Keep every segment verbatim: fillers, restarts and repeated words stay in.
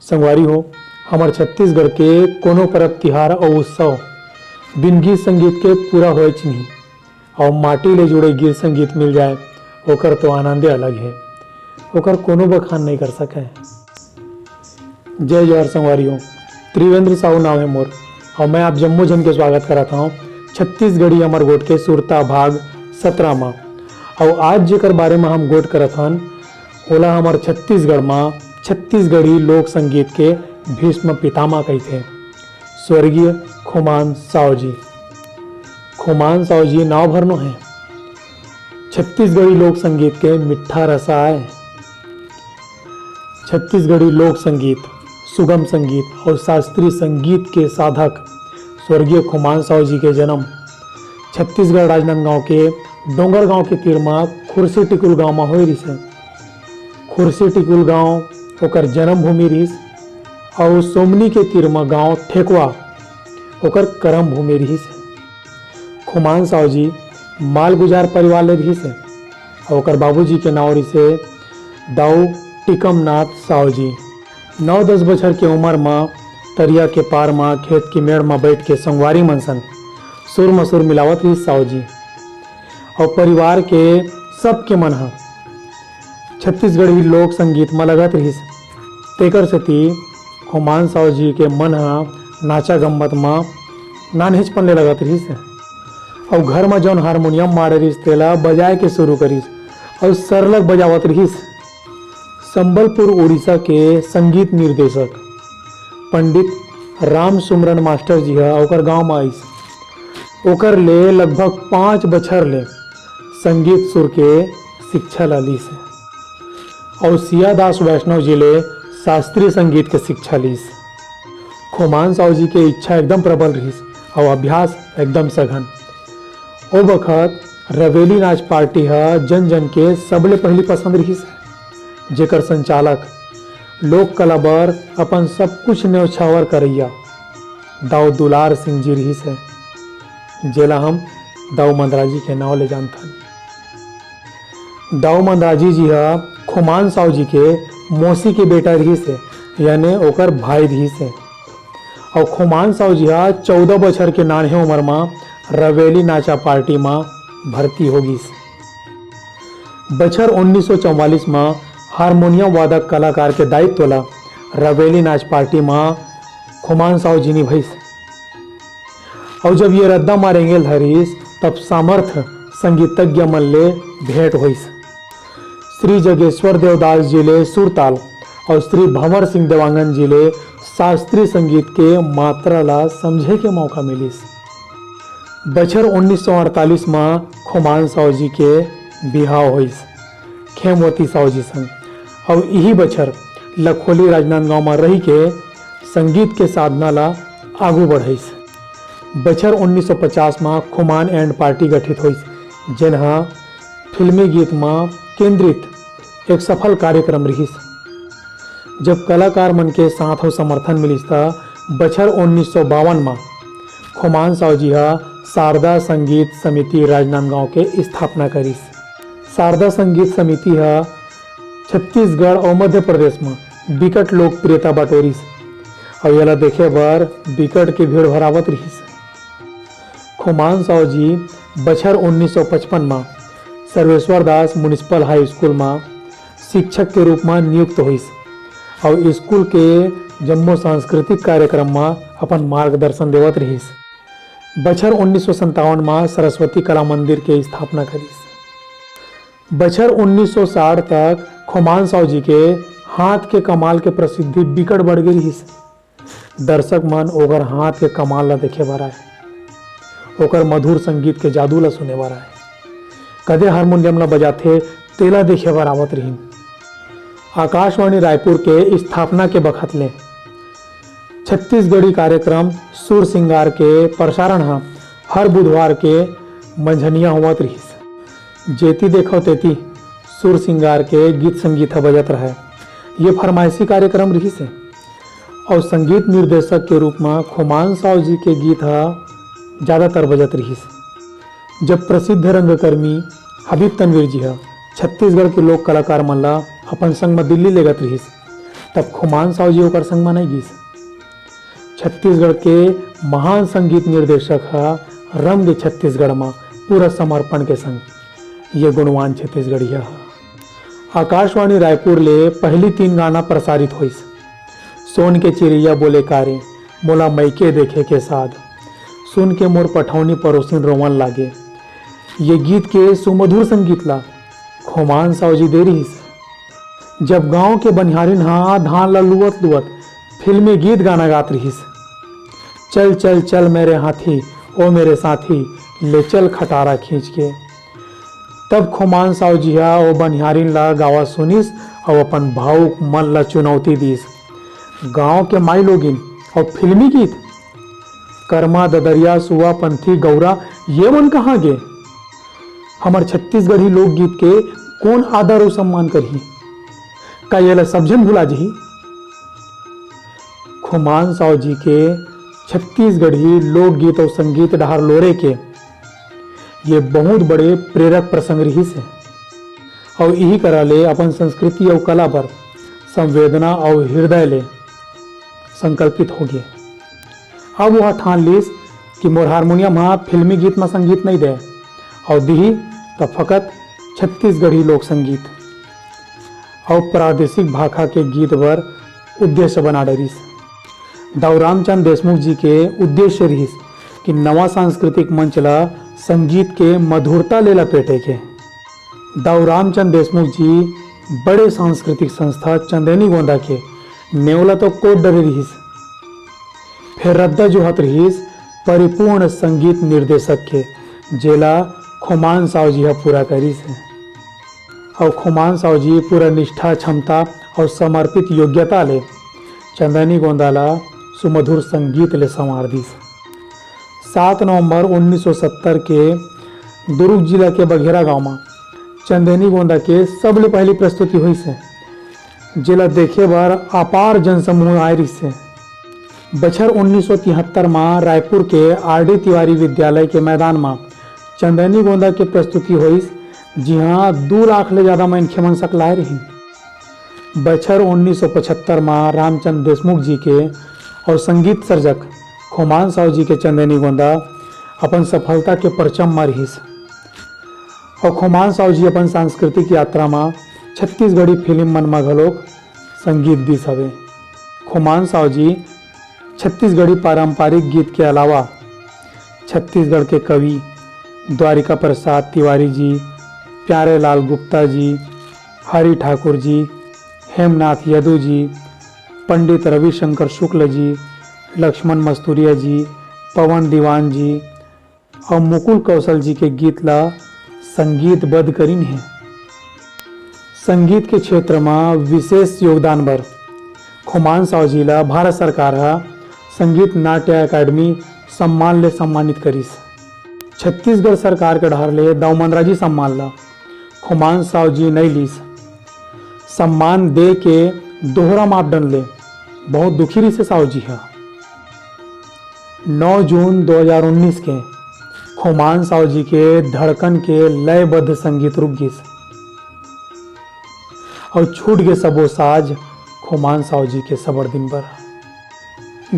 संगवारी हो, हमर छत्तीसगढ़ के कोनो परब तिहार अउ उत्सव बिन गीत संगीत के पूरा होएच नहीं। अउ माटी ले जुड़े गीत संगीत मिल जाए, ओकर तो आनंदे अलग हे, ओकर कोनो बखान नहीं कर सके। जय जोहार संगवारी हो, त्रिवेंद्र साहू नाव हे मोर, अउ मैं आप जम्मो झन के स्वागत करत हौं छत्तीसगढ़ी अमर गोठ के सुरता भाग सतरा मा। अउ आज जेकर बारे मा हम गोठ करत हन, ओला हमर छत्तीसगढ़ मा छत्तीसगढ़ी लोक संगीत के भीष्म पितामह कहिथे, स्वर्गीय खुमान साव जी। खुमान साव जी नाव भर नो हे, छत्तीसगढ़ी लोक संगीत के मिट्ठा रसा आय। छत्तीसगढ़ी लोक संगीत, सुगम संगीत अउ शास्त्रीय संगीत के साधक स्वर्गीय खुमान साव जी के जन्म छत्तीसगढ़ राजनांदगांव के डोंगरगांव के तीर म खुर्सी टिकुल गांव म होए रिहिस हे। खुर्सी टिकुल गांव ओकर जन्मभूमि रिहिस अउ सोमनी के तीर म गांव ठेकवा ओकर करम भूमि रिहिस हे। खुमान साव जी मालगुजार परिवार ले रिहिस हे अउ ओकर बाबूजी के नाव रिहिस हे दाऊ टिकमनाथ साव जी। नौ दस बछर के उमर म तरिया के पार म खेत के मेड़ म बइठ के संगवारी मन संग सुर म सुर मिलावत रिहिस साव जी। अउ परिवार के सबके मन ह छत्तीसगढ़ी लोक संगीत म लगत रिहिस। तेकर सेती खुमान साव जी के मन ह नाचा गम्मत म नान्हेचपन ले लगत रिहिस। अउ घर म जौन हारमोनियम माड़े रिहिस, तेला बजाए के शुरू करिस अउ सरलग बजावत रिहिस। संबलपुर, उड़ीसा के संगीत निर्देशक पंडित राम सुमरन मास्टर जी ह ओकर गांव म आइस। ओकर ले लगभग पांच बछर ले संगीत सुर के शिक्षा ला लिस हे। अउ सियादास वैष्णव जी ले शास्त्रीय संगीत के शिक्षा लिस। खुमान साव जी के इच्छा एकदम प्रबल रिहिस अउ अभ्यास एकदम सघन। ओ बखत रवेली नाच पार्टी ह जन जन के सबले पहिली पसंद रिहिस हे, जेकर संचालक लोक कला बर अपन सब कुछ न्यौछावर करइया दाऊ दुलार सिंह जी रिहिस हे, जेला हम दाऊ मंदराजी के नाव ले जानथन। दाऊ मंदराजी जी ह खुमान साव जी के मौसी के बेटा रिहिस हे, यानी ओकर भाई रिहिस हे। अउ खुमान साव जी ह चौदह बछर के नान्हे उमर म रवेली नाचा पार्टी म भर्ती हो गिस। बछर उन्नीस सौ चौवालीस म हारमोनियम वादक कलाकार के दायित्व ल रवेली नाच पार्टी म खुमान साव जी निभइस। अउ जब ये रद्दा म रेंगेल धरिस, तब सामर्थ संगीतज्ञ मन ले भेंट होइस। श्री जगेश्वर देवदास जी ले सुरताल अउ श्री भंवर सिंह देवांगन जी ले शास्त्रीय संगीत के मात्रा ला समझे के मौका मिलिस। बछर उन्नीस सौ अड़तालीस म खुमान साव जी के बिहाव होइस खेमवती साव जी संग, अउ इही बछर लखोली राजनांदगांव म रहि के संगीत के साधना ला आगू बढ़ाइस। बछर उन्नीस सौ पचास म खुमान एंड पार्टी गठित होइस, जेन ह फिल्मी गीत म केंद्रित एक सफल कार्यक्रम रिहिस। जब कलाकार मन के साथ अउ समर्थन मिलिस, त बछर उन्नीस सौ बावन म खुमान साव जी ह शारदा संगीत समिति राजनांदगांव के स्थापना करिस। शारदा संगीत समिति ह छत्तीसगढ़ अउ मध्य प्रदेश म बिकट लोकप्रियता बटोरिस अउ एला देखे बर बिकट के भीड़ भरावत रिहिस। खुमान साव जी बछर उन्नीस सौ पचपन म सर्वेश्वर दास म्युनिसिपल हाई स्कूल म शिक्षक के रूप म नियुक्त होइस अउ स्कूल के जम्मो सांस्कृतिक कार्यक्रम म अपन मार्गदर्शन देवत रिहिस। बछर उन्नीस सौ संतावन म सरस्वती कला मंदिर के स्थापना करिस। बछर उन्नीस सौ साठ तक खुमान साव जी के हाथ के कमाल के प्रसिद्धि बिकट बढ़ गे रिहिस। दर्शक मन ओकर हाथ के कमाल ला देखे बर आए, ओकर मधुर संगीत के जादू ला सुने बर आए। कदे हारमोनियम ला बजाथे, तेला देखे बर आवत रिहिन। आकाशवाणी रायपुर के स्थापना के बखत ले छत्तीसगढ़ी कार्यक्रम सुर सिंगार के प्रसारण ह हर बुधवार के मंझनिया होवत रिहिस। जेती देखव तेती सुर सिंगार के गीत संगीत ह बजत रहय। ये फरमाइशी कार्यक्रम रिहिस हे अउ संगीत निर्देशक के रूप म खुमान साव जी के गीत ह जादातर बजत रिहिस। जब प्रसिद्ध रंगकर्मी हबीब तनवीर जी ह छत्तीसगढ़ के लोक कलाकार मन ला अपन संग म दिल्ली लेगत रिहिस, तब खुमान साव जी ओकर संग म नइ गिस। छत्तीसगढ़ के महान संगीत निर्देशक ह रम गे छत्तीसगढ़ म पूरा समर्पण के संग ये गुणवान छत्तीसगढ़िया ह। आकाशवाणी रायपुर ले पहली तीन गाना प्रसारित होइस। सोन के चिरैया बोले कारे, मोला मइके देखे के साध, सुन के मोर पठौनी परोसिन रोवन लागे। ये गीत के सुमधुर संगीत ला खुमान साव जी दे रिहिस। जब गांव के बनिहारिन हा धान ला लुवत लुवत फिल्मी गीत गाना गात रिहिस, "चल चल चल मेरे हाथी, ओ मेरे साथी, ले चल खटारा खींच के।" तब खुमान साव जी हा ओ बनिहारिन ला गावा सुनिस अउ अपन भावुक मन ला चुनौती दिस। गांव के माई लोगिन अउ फिल्मी गीत, करमा ददरिया सुआ पंथी गौरा, ये मन कहाँ गे? हमर छत्तीसगढ़ी लोकगीत के कौन आदर अउ सम्मान करही? का येला सब झन भुला जही? खुमान साव जी के छत्तीसगढ़ी लोकगीत अउ संगीत डहार लोरे के ये बहुत बड़े प्रेरक प्रसंग रिहिस हे। अउ इही करा ले अपन संस्कृति अउ कला बर संवेदना अउ हृदय ले संकल्पित हो गे। अब वह ठान लिस कि मोर हारमोनियम हा फिल्मी गीत म संगीत नइ दे, अउ दिही त फकत छत्तीसगढ़ी लोक संगीत अउ प्रादेशिक भाखा के गीत बर उद्देश्य बना डरिस। दाऊ रामचंद देशमुख जी के उद्देश्य रिहिस कि नवा सांस्कृतिक मंच ला संगीत के मधुरता ले लपेटे के। दाऊ रामचंद देशमुख जी बड़े सांस्कृतिक संस्था चंदैनी गोंदा के नेवला तो कोट डरे रिहिस, फेर रद्दा जोहत रिहिस परिपूर्ण संगीत निर्देशक के, जेला खोमान साव जी ह पूरा करिस हे। अउ खोमान साव जी पूरा निष्ठा, क्षमता अउ समर्पित योग्यता ले चंदैनी गोंदा ला सुमधुर संगीत ले संवार दिस। सात नवंबर उन्नीस सौ सत्तर के दुर्ग जिला के बघेरा गांव म चंदैनी गोंदा के सबले पहली प्रस्तुति होइस हे, जेला देखे बर अपार जनसमूह आए रिहिस हे। बछर उन्नीस सौ तिहत्तर म रायपुर के आर डी तिवारी विद्यालय के मैदान म चंदैनी गोंदा के प्रस्तुति होइस, जिहां दू लाख ले जादा मनखे मन सकलाए रिहिन। बछर उन्नीस सौ पचहत्तर म रामचंद देशमुख जी के अउ संगीत सर्जक खोमान साव जी के चंदैनी गोंदा अपन सफलता के परचम म रिहिस। अउ खोमान साव जी अपन सांस्कृतिक यात्रा म छत्तीसगढ़ी फिल्म मन म घलोक संगीत दिस हवे। खोमान साव जी छत्तीसगढ़ी पारंपरिक गीत के अलावा छत्तीसगढ़ के कवि द्वारिका प्रसाद तिवारी जी, प्यारे लाल गुप्ता जी, हरि ठाकुर जी, हेमनाथ यदु जी, पंडित रविशंकर शुक्ल जी, लक्ष्मण मस्तुरिया जी, पवन दीवान जी अउ मुकुल कौशल जी के गीत ला संगीतबद्ध करिन हे। संगीत के क्षेत्र म विशेष योगदान बर खोमान साव जी ला भारत सरकार ह संगीत नाट्य अकादमी सम्मान ले सम्मानित करिस। छत्तीसगढ़ सरकार के डहार ले दाऊ मनराजी सम्मान ला खोमान साव जी नइ लिस। सम्मान दे के दोहरा मापदंड ले बहुत दुखी रिहिस हे साव जी ह। नौ जून दो हज़ार उन्नीस के खोमान साव जी के धड़कन के लयबद्ध संगीत रुक गिस अउ छूट गे सबो साज खोमान साव जी के सबड़ दिन बर।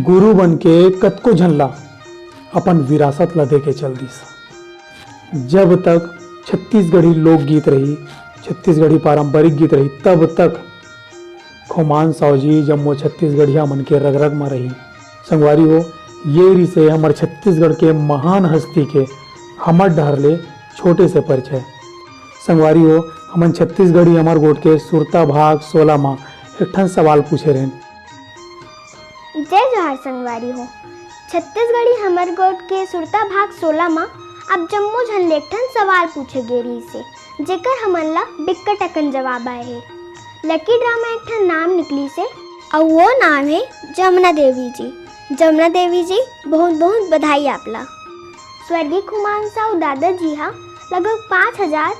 गुरु बन के कतको झन ला अपन विरासत ला दे के चल दिस। जब तक छत्तीसगढ़ी लोकगीत रही, छत्तीसगढ़ी पारंपरिक गीत रही, तब तक खोमान साव जी जम्मो छत्तीसगढ़िया मन के रग-रग म रही। संगवारी हो, ये रिहिसे हमर छत्तीसगढ़ के महान हस्ती के हमर डहर ले छोटे से परिचय। संगवारी हो, हमन छत्तीसगढ़ी हमर गोठ के सुरता भाग सोलह म एक ठन सवाल पूछे रहेन। जय जोहार संगवारी हो। छत्तीसगढ़ी हमर गोठ के सुरता भाग सोलह म आप जम्मो झन ले एक ठन सवाल पूछे गे रिहिसे, जेकर हमन ला बिक्कट अकन जवाब आए हे। लकी ड्रा म एक ठन नाम निकलिसे, अउ वो नाम हे जमुना देवी जी। जमुना देवी जी, बहुत बहुत बधाई आप ला। स्वर्गीय खुमान साहू दादाजी हा लगभग पाँच हजार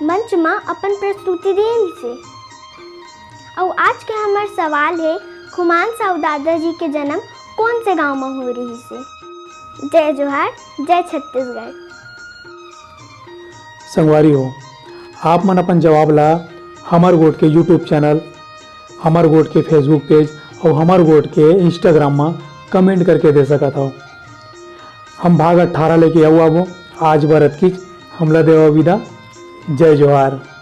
मंच म अपन प्रस्तुति दे रिहिसे। अउ आज के हमर सवाल हे, खुमान साहू दादाजी के जन्म कौन से गांव म हो रिहिसे? जय जोहार, जय छत्तीसगढ़। संगवारी हो, आप मन अपन जवाब ला हमर गोठ के YouTube चैनल हमर गोठ के Facebook page अउ हमर गोठ के Instagram म comment करके दे सकत हव। हम भाग अट्ठारह लेके अउ आबो। आज बर अतकीच, हमला देवा विदा। जय जोहार।